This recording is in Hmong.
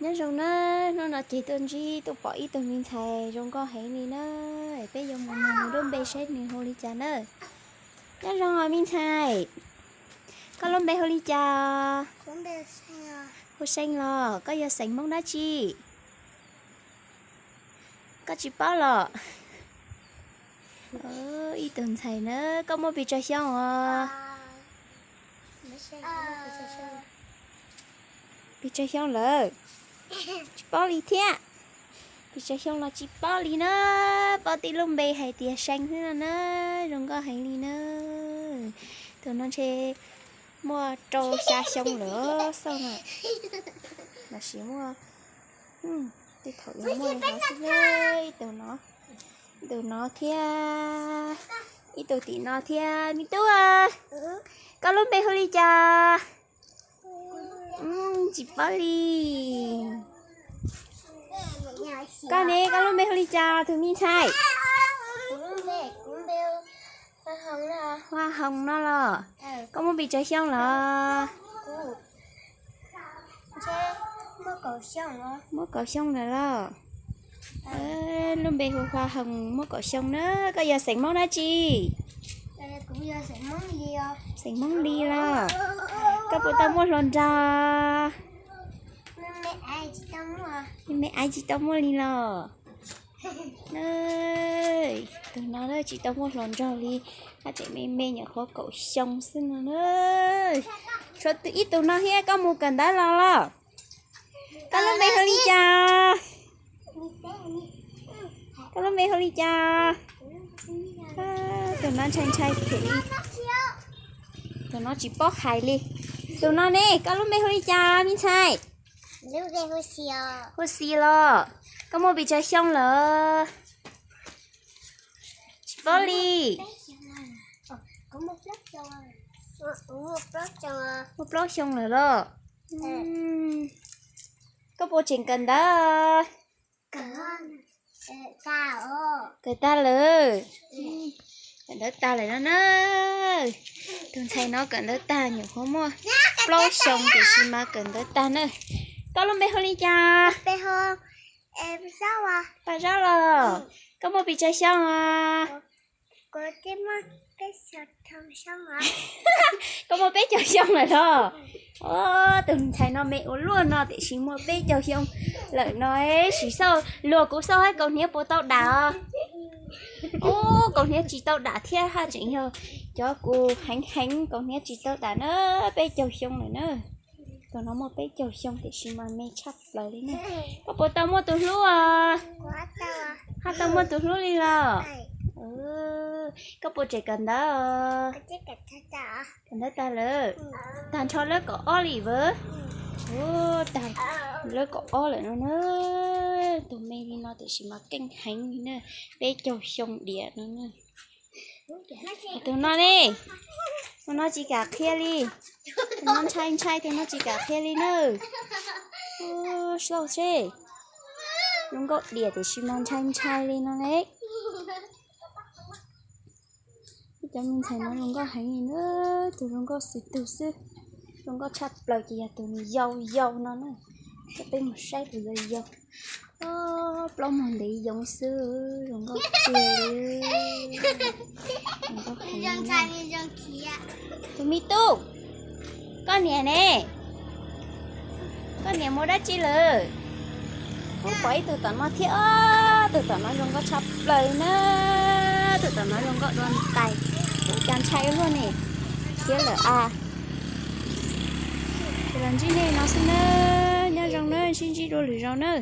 Nyob zoo na, hnub no ces tuaj ntsib tuaj pom ib tug me ntxhais zoo nkauj heev li na. Peb yuav mus nug nws lub npe saib nws hu li cas na. Nyob zoo os me ntxhais, koj lub npe hu li cas? Hu See los, koj yog xeem Hmoob dab tsi? Koj tsis paub los? Ib tug ntxhais na, koj muaj pes tsawg xyoo os? Pes tsawg xyoo lawm? Tsis paub li thiab. Pes tsawg xyoo los tsis paub li na. Paub tib lub npe hais tias See xwb no na. Zoo nkauj heev li na. Tus no ntshe muaj rau xya xyoo lawm xwb na. Los sis muaj, tej thaum yuav muaj li no xwb na. Ib tug no, ib tug no thiab, ib tug tim no thiab. Me tub, koj lub npe hu li cas? Tsis paub li. Koj ne, koj lub npe hu li cas tus me ntxhais? Hoa Hồng no los? Koj muaj pes tsawg xyoo los? Muaj kaum xyoo lawm los? Lub npe hu Hoa Hồng, muaj kaum xyoo na. Koj yog xeem Hmoob dab tsi? Xeem Hmoob Lis los? Koj puas tau muaj hluas nraug? Me aiv tsis tau muaj li los? Tus no tsis tau muaj hluas nraug li, haj tseem me me nyuam qhuav kaum xyoo xwb no na. Tshuav ib tug no thiab, koj mus kawm ntawv los los? Koj lub npe hu li cas? Koj lub npe hu li cas? Tus no ntshai ntshai thiab li. Tus no tsis paub hais li. Tus no ne, koj lub npe hu li cas me ntxhais? Hu Xis los? Koj muaj pes tsawg xyoo lawm? Tsis paub li. Muaj plaub xyoo lawm los? Koj puas tseem kawm ntawv? Kawm tag lawm. Kawm ntawv tag lawm no na. Tus ntxhais no kawm ntawv tag, nyuam qhuav muaj plaub xyoo tiam sis mas kawm ntawv tag na. Koj lub npe hu li cas? Paj Zaub los? Koj muaj pes tsawg xyoo os? Koj muaj peb caug xyoo lawm los? Tus ntxhais no me ua luaj no tiam sis muaj peb caug xyoo lawm no. Sim xauj, luag kuv xauj saib kaus hniav puas tau dam os. Ub, kaus hniav tsis tau dam thiab, haj tseem yog cov kuv heev heev, kaus hniav tsis tau dam na. Peb caug xyoo lawm na. Tus no muaj peb caug xyoo tiam sis mas me tshaj plaws li ne. Koj puas tau muaj tus hlub os? Haj tau muaj tus hlub li los? Koj puas tseem kawm ntawv os? Kawm ntawv tag lawm. Tag nrho lab kaum ob li vawv. Tag lab kaum ob lawm no na. Tus me li no tiam sis mas keej heev li na, peb caug xyoo diam no na. Tus no ne, tus no tsis kam qhia li. Tus no ntshai ntshai, tus no tsis kam qhia li na. Xauj seb, zoo nkauj diam tiam sis mas ntshai ntshai li no ne. Cov me ntxhais no zoo nkauj heev li na, tus zoo nkauj xwb tus xwb, zoo nkauj tshaj plaws ces yog tus yau yau no na. Coj peb mus saib tus yau yau. Plaub muag ntev yoov xwb, zoo nkauj tiag li. Tus me tub, koj niam ne? Koj niam mus dab tsi lawm? Ub, pom ib tug tom no thiab, tus tom no zoo nkauj tshaj plaws na. Tus tom no zoo nkauj dua ntais, ua cas ntshai luaj ne. Khiav lawm a. Ces los ntsib nej no xwb na, nyob zoo na, sib ntsib dua lwm zaus na.